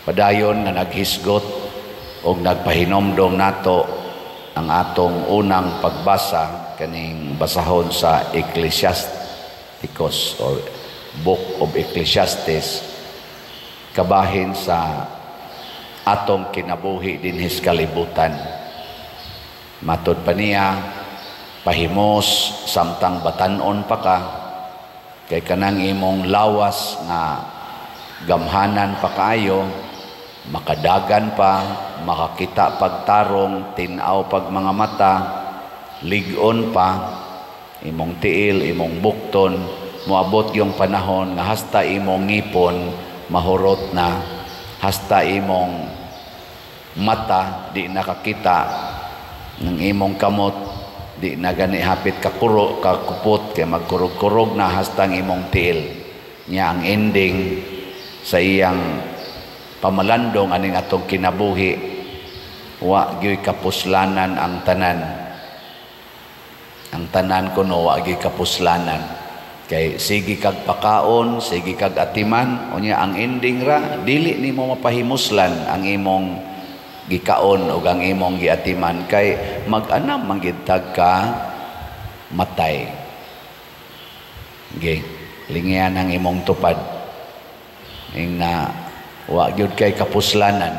Padayon nga naghisgot og nagpahinomdom nato ang atong unang pagbasa, kaning basahon sa Ecclesiasticus or Book of Ecclesiastes, kabahin sa atong kinabuhi dinhi sa kalibutan. Matod pa niya, pahimos samtang batanon pa ka, kay kanang imong lawas nga gamhanan pa kaayo, makadagan pa, makakita pagtarong, tin-aw pag mga mata, lig-on pa imong tiil, imong bukton. Moabot yung panahon nga hasta imong ngipon mahurot na, hasta imong mata di nakakita, ng imong kamot di na gani hapit kakuro kakupot kay magkurog-kurog na, hasta ang imong tiil nya. Ang ending sa iyang pamalandong aning atong kinabuhi, wa gyoy kapuslanan ang tanan. Ang tanan kuno wa gyoy kapuslanan, kay sige kag pakaon, sige kag atiman, unya ang ending ra dili nimo mapahimuslan ang imong gikaon ug ang imong giatiman, kay mag-anam man gid ka matay. Ge, lingian ang imong tupad ing na wa gyud kay kapuslanan.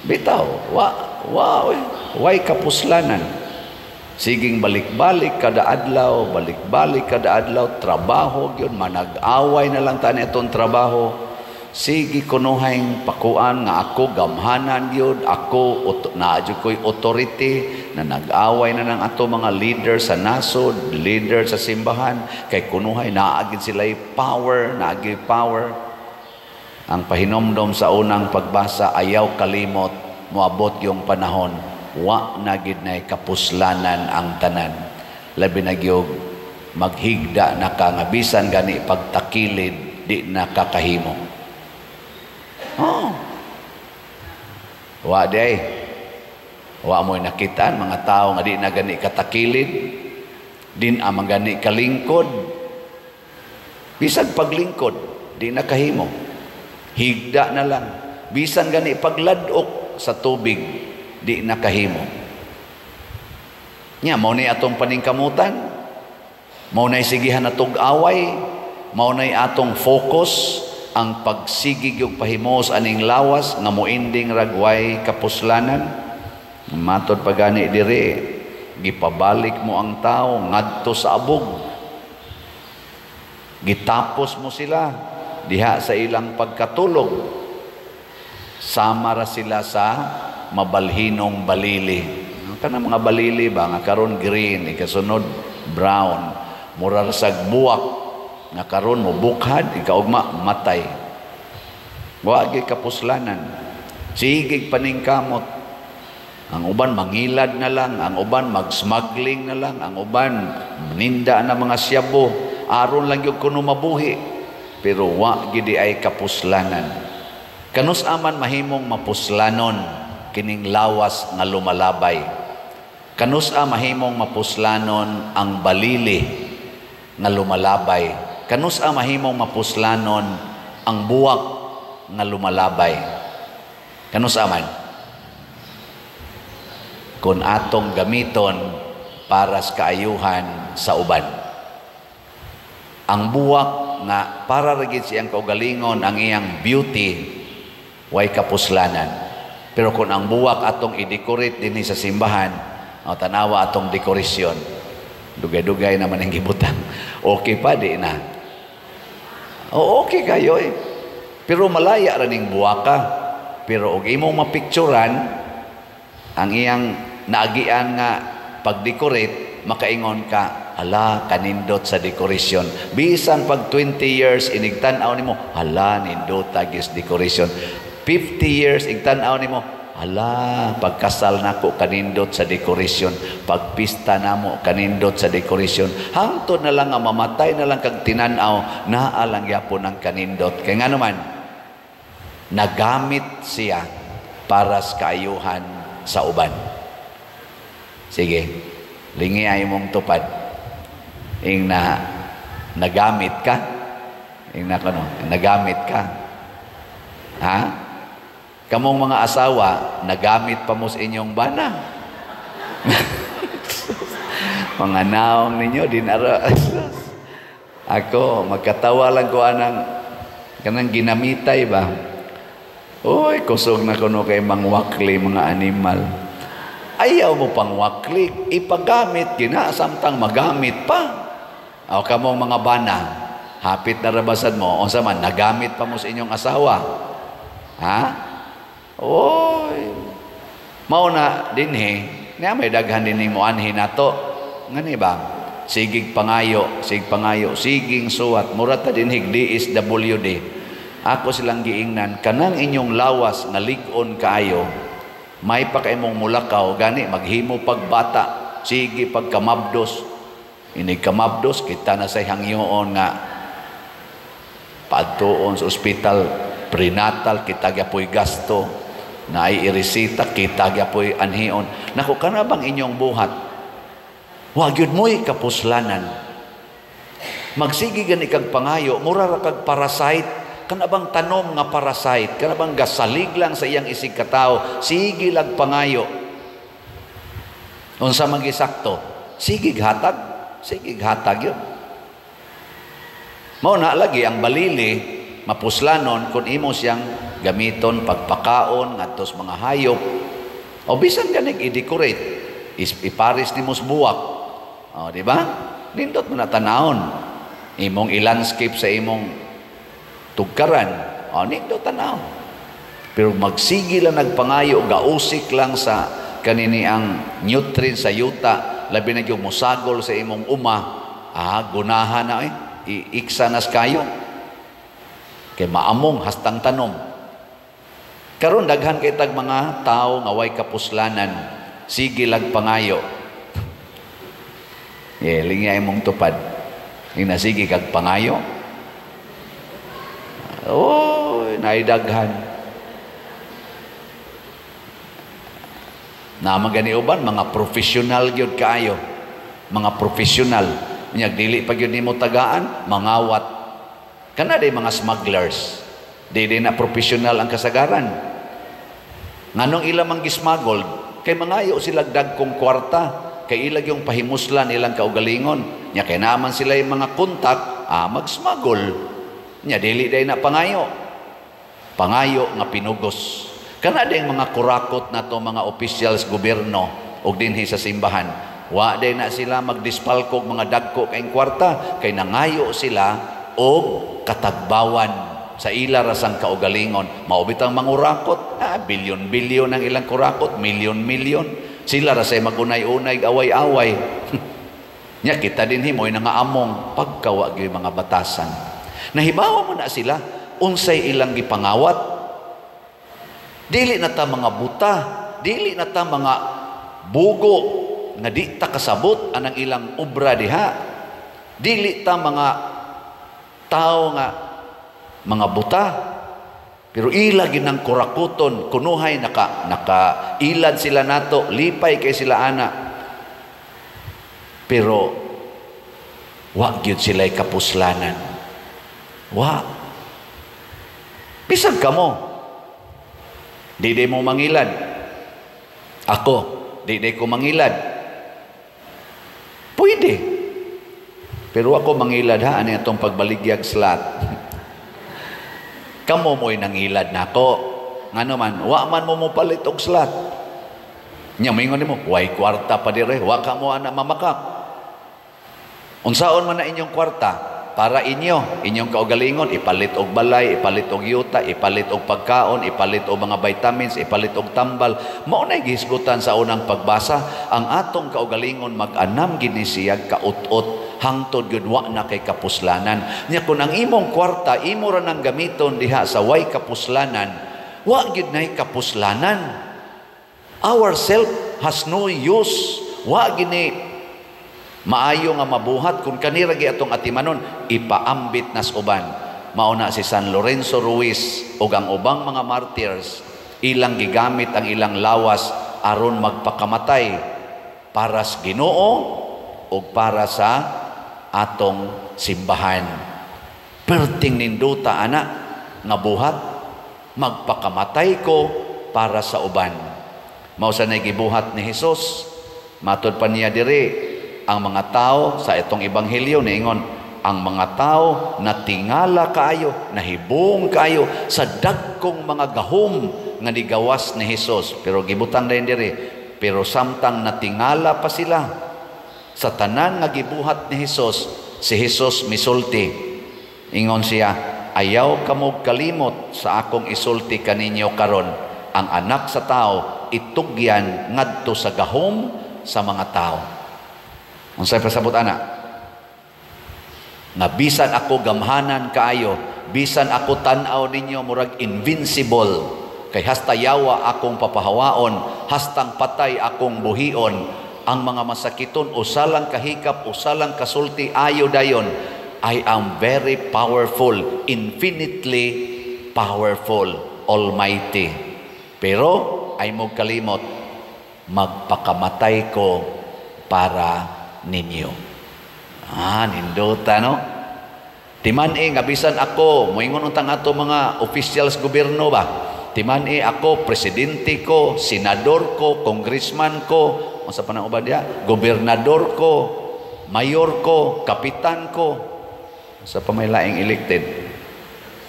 Bitaw, wa wa way kapuslanan. Siging balik-balik kada adlaw, balik-balik kada adlaw, trabaho gyud, manag-away na lang tani atong trabaho. Sige kunuhay pakuan nga ako gamhanan gyud, ako naa jud ko'y authority, na nag-away na ng ato mga leader sa nasod, leader sa simbahan, kay kunuhay naa gid sila'y power, naa gyud power. Ang pahinomdom sa unang pagbasa, ayaw kalimot, moabot yung panahon, wa na gid nay kapuslanan ang tanan. Labi na gyud maghigda na ka nga bisan gani pagtakilid di na kakahimo. Oh. Wa day. Wa mo'y nakitaan mga tao nga di na gani katakilid, din ang gani kalingkod. Bisan paglingkod, di na kahimo. Higda na lang. Bisan gani pagladok sa tubig, di na kahimo. Nya mao ni atong paningkamutan. Mao nay sigihan atong away, mao nay atong focus ang pagsigig og pahimos aning lawas nga moending ragway kapuslanan. Matod pa gani diri, gipabalik mo ang tao ngadto sa abog, gitapos mo sila diha sa ilang pagkatulog, sama ra sila sa mabalhinong balili. Kanang mga balili ba nga karon green, ikasunod brown, mura ra sag buwak nga karon mo bukhad, ikaugma matay. Wa gyud kapuslanan. Sige paningkamot. Ang uban mangilad na lang, ang uban mag-smuggling na lang, ang uban ninda na mga siyabo, aron lang gyud kuno mabuhi. Pero wa gid ay kapuslanan. Kanus aman mahimong mapuslanon kining lawas nga lumalabay? Kanus a mahimong mapuslanon ang balili nga lumalabay? Kanus a mahimong mapuslanon ang buwak nga lumalabay? Kanus aman? Kung atong gamiton para sa kaayuhan sa uban. Ang buwak nga para ra gid siyang kaugalingon, ang iyang beauty way kapuslanan. Pero kung ang buwak atong i-decorate dinhi sa simbahan, o tanawa atong dekorasyon, dugay-dugay naman ang gibutang. Okay pa di na. O okay kayo eh. Pero malaya ra ning buwaka. Pero og imong mapicturan ang iyang naagian nga pag-decorate, makaingon ka, "Hala, kanindot sa decoration." Bisan pag 20 years inigtan-aw nimo, "Hala, nindot gis decoration." 50 years igtan-aw nimo, "Hala, pagkasal nako kanindot sa decoration, pagpista namo kanindot sa decoration." Hangtod na lang nga mamatay na lang kag tinan-aw, naa lang gyapon ang kanindot. Kay ngano man, nagamit siya para sa kaayuhan sa uban. Sige, lingi ay mong tupad. Ing na nagamit ka. Ingna ko no, nagamit ka. Ha? Kamong mga asawa, nagamit pa mo sa inyong bana. Mga naong ninyo, dinara. Ako, magkatawa lang ko anang kanang ginamitay ba? Uy, kusog na kuno kay mangwakli mga animal. Ayaw mo pang wakli, ipagamit gina samtang magamit pa. O kamong mga bana, hapit na rabasan mo, unsa man nagamit pa mo sa inyong asawa. Ha? Oy. Mao na dinhi, niya may daghan dinhi mo anhi nato. Ngani ba? Sigig pangayo, sig pangayo, siging suwat, mura ta dinhi DSWD. Ako silang giingnan, kanang inyong lawas nga lig-on kaayo, may pa kay mong mulakaw, gani maghimo pagbata, sige pagkamabdos. Inig kamabdos, kita na sa hangyoon nga paadtuon sa ospital, prenatal, kita gyapoy gasto, naay iresita, kita gyapoy anhion. Naku, kana bang inyong buhat? Wa gyud mo'y kapuslanan. Magsige gani kag pangayo, mura ra kag parasite. Kana bang tanom nga parasite, kana bang gasalig lang sa iyang isig katawo, sige lag pangayo. Unsa man gisakto, sige hatag, sige hatag yun. Mao na lagi ang balili mapuslanon kung imo siyang gamiton pagpakaon ngadto sa mga hayop. O bisan ganig i-decorate, iparis nimo sa buwak. O, di ba? Nindot mo na tanawon. Imong i-landscape sa imong tugkaran. O, nindot tanaw. Pero magsige lang nagpangayo, gausik lang sa kanini ang nutrient sa yuta, labi na yung musagol sa imong uma, gunahan na eh. Iiksa nas kayo. Kay maamong hastang tanom. Karon daghan kay tag mga tao nga way kapuslanan, sige lag pangayo. Yeah, lingya imong tupad. Ina sige kag pangayo. Oh, naidaghan. Na magani uban mga professional gyud kaayo. Mga professional. Unya dili pa gyud nimo tagaan, mangawat. Kana day mga smugglers. Dili na professional ang kasagaran. Nganong ila mang gismuggled, kay mangayo sila dagkong kwarta, kay ilag yung pahimuslan ilang kaugalingon. Nya kay naman sila yung mga kontak, magsmuggle. Nya dili day na pangayo. Pangayo nga pinugos. Kana day mga kurakot na to mga officials gobyerno og dinhi sa simbahan. Wa day na sila magdispalkog mga dagko kay kwarta, kay nangayo sila og katagbawan sa ila rasang kaugalingon. Mao bitang mangurakot, bilyon-bilyon ang ilang kurakot, milyon-milyon. Sila ra say magunay-unay, away-away. Nya kita dinhi mo'y nangaamong pagkawa gyud mga batasan. Nahibawa mo na sila unsay ilang gipangawat. Dili na ta mga buta, dili na ta mga bugo nga di ta kasabot anang ilang obra diha. Dili ta mga tao nga mga buta, pero ila ginang kurakuton, kunuhay naka ilad sila nato, lipay kay sila ana. Pero wa gyud sila'y kapuslanan. Wa. Bisag kamo, di di mo mangilad. Ako, di di ko mangilad. Pwede. Pero ako mangilad ha, ano itong pagbaligyag slat. Kamo mo'y nangilad na ako. Ngano man, wa man mo mopalit og slat. Nya moingon nimo, way kwarta pa dire, wa ka mo ana mamakak. Unsaon man na inyong kwarta? Para inyo, inyong kaugalingon, ipalit og balay, ipalit og yuta, ipalit og pagkaon, ipalit og mga vitamins, ipalit og tambal. Mao nay gihisgutan sa unang pagbasa, ang atong kaugalingon mag-anam gini siyag kaut-ot hangtod gyud wa na kay kapuslanan. Nya kun ang imong kwarta imo ra nang gamiton diha sa way kapuslanan, wa gyud nay kapuslanan. Our self has no use. Wa gini maayo nga mabuhat kung kanira gi atong atimanon, ipaambit nas uban. Mao na si San Lorenzo Ruiz ug ang ubang mga martyrs, ilang gigamit ang ilang lawas aron magpakamatay para sa Ginoo ug para sa atong simbahan. Perting ninduta ana nga buhat, magpakamatay ko para sa uban. Mao sa gibuhat ni Hesus. Matod pa niya diri, ang mga tao sa itong ebanghelyo niingon, ang mga tao natingala kaayo, nahibong kaayo sa dagkong mga gahom nga nigawas ni Hesus. Pero gibutang dayon diri, pero samtang natingala pa sila sa tanan nga gibuhat ni Hesus, si Hesus misulti. Ingon siya, "Ayaw kamo kalimot sa akong isulti kaninyo karon. Ang Anak sa Tao itugyan ngadto sa gahom sa mga tao." Unsay pasabot ana? Nga bisan ako gamhanan kaayo, bisan ako tan-aw ninyo murag invincible, kay hasta yawa akong papahawaon, hastang patay akong buhion, ang mga masakiton, usa lang kahikap, usa lang kasulti, ayo dayon. I am very powerful, infinitely powerful, almighty. Pero ay mo kalimot, magpakamatay ko para ninyo. Ah, nindota, no? Timan-i nga bisan ako, moingon untang ato mga officials gobyerno ba? Timan-i ako, presidente ko, senador ko, congressman ko, unsa pa nang uban diha? Gobernador ko, mayor ko, kapitan ko, sa pa may laing elected.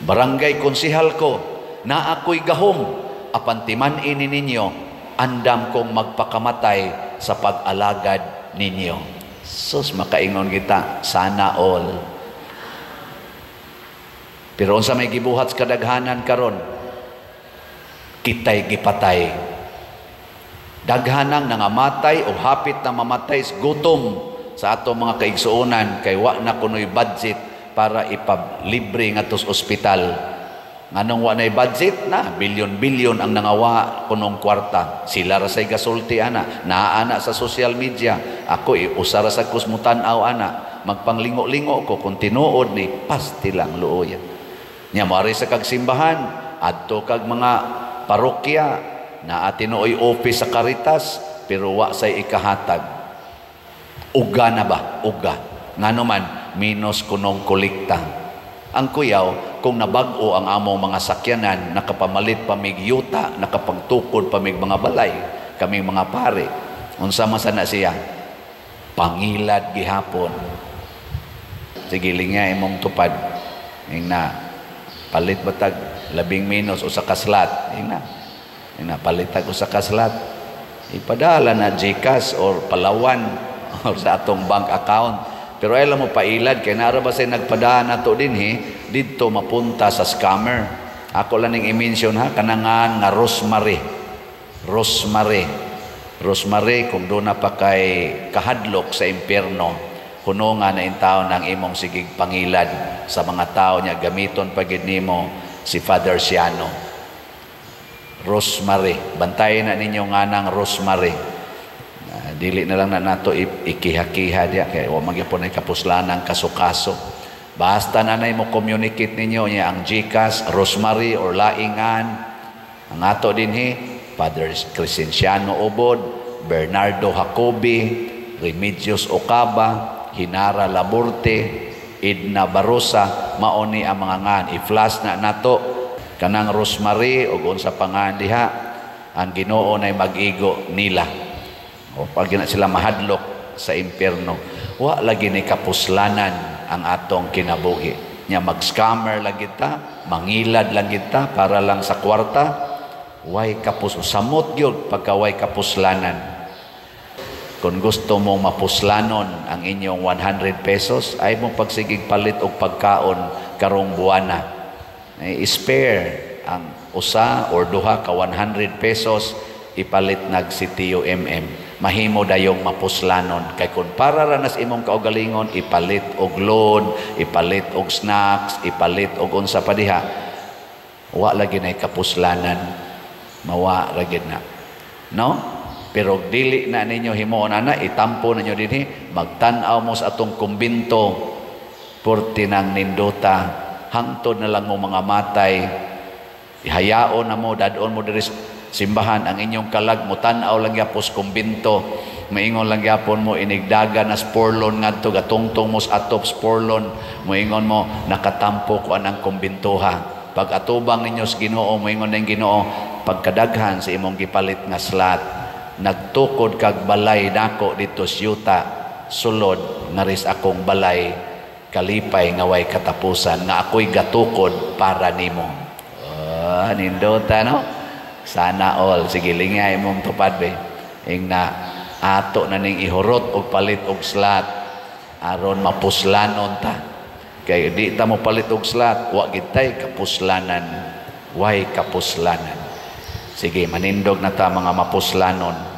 Barangay konsihal ko, na ako'y gahom, apan timan-i ni ninyo, andam kong magpakamatay sa pag-alagad ninyo. Sus, makaingon kita, sana all. Pero unsa may gibuhat sa kadaghanan karon? Kitay gipatay. Daghanang nangamatay o hapit na mamatay sa gutom sa ato mga kaigsuonan kay wa na kunoy budget para ipablibre ngadto sa ospital. Nganong wa nay budget na bilyon-bilyon ang nangawa kunong kwarta. Sila ra say gasulti ana, naa ana sa social media. Ako usa ra sa kusmutan-aw ana, magpanglingo-lingo ko kung tinuod ni pasti lang luoya. Nya moari sa kag simbahan, adto kag mga parokya, naa tinuoy office sa Caritas pero wa say ikahatag. Uga na ba? Uga. Ngano man minus kunong kolekta. Ang kuyaw, kung nabag-o ang among mga sakyanan, nakapamalit pa mig yuta, nakapagtukod pa mig mga balay, kaming mga pare. Unsa man sana siya? Pangilad gihapon. Sige, lingya imong tupad. Ing na, palit batag labing minus usa ka slot. Ing na. Ing na, palitag usa ka slot. Ipadala na GCash or Palawan or sa atong bank account. Pero alam mo pailad kay nara ba say nagpadaan nato dinhi didto mapunta sa scammer. Ako lang ning i-mention ha, kanangan nga Rosemary. Rosemary. Rosemary, kung doon na pa kay kahadlok sa impyerno, kuno nga na intaon ang imong sigig pangilad sa mga tao niya, gamiton pa gid nimo si Father Siano. Rosemary, bantayan na ninyo nga nang Rosemary. Dili na lang na nato ikiha-kiha diya kay wa magyapon ay kapuslanan kaso-kaso. Basta nanay mo communicate ninyo niya ang GCash, Rosemary or laingan. Ang ato dinhi, Father Crescenciano Obod, Bernardo Jacobi, Remedios Ocaba, Hinara Laborte, Edna Barosa, maoni ang mga ngan. I-flash na nato kanang Rosemary o unsa pa ngan diha, ang Ginoo nay mag-igo nila. O pag na sila mahadlok sa impyerno, wa lagi ni kapuslanan ang atong kinabuhi. Nya mag-scammer lang kita, mangilad lang kita para lang sa kwarta, way kapus samot gyud pagka way kapuslanan. Kung gusto mong mapuslanon ang inyong 100 pesos, ay mong pagsigig palit og pagkaon karong buwana. Ay, spare ang usa or duha ka 100 pesos, ipalit nag si Tio MM. Mahimo dayong mapuslanon kay kun para ra nas imong kaugalingon, ipalit og load, ipalit og snacks, ipalit og unsa pa diha, wa lagi nay kapuslanan, mawa ra gid na, no? Pero dili na ninyo himuon ana, itampo ninyo dinhi, magtan-aw mo sa atong kumbinto, purti nang nindota, hangtod na lang mo mga matay, ihayaon na mo, dadon mo diri simbahan ang inyong kalag, mutan-aw lang yapos kumbinto, Moingon lang gyapon mo inigdaga na sporlon ngadto, gatungtong mo sa atop sporlon, moingon mo, "Nakatampo ko anang kumbintuha." Pag atubang ninyo sa Ginoo, moingon ning Ginoo, "Pagkadaghan sa imong gipalit nga slot, nagtukod kag balay nako dito sa yuta, sulod ngaris akong balay, kalipay nga way katapusan nga ako'y gatukod para nimo." Oh, nindota, no? Sana all. Sige, lingay imong tupad be. Ing na ato na ning ihurot og palit og slot aron mapuslanon ta. Kay di ta mo palit og slot, wa gid tay kapuslanan. Way kapuslanan. Sige, manindog na ta, mga mapuslanon.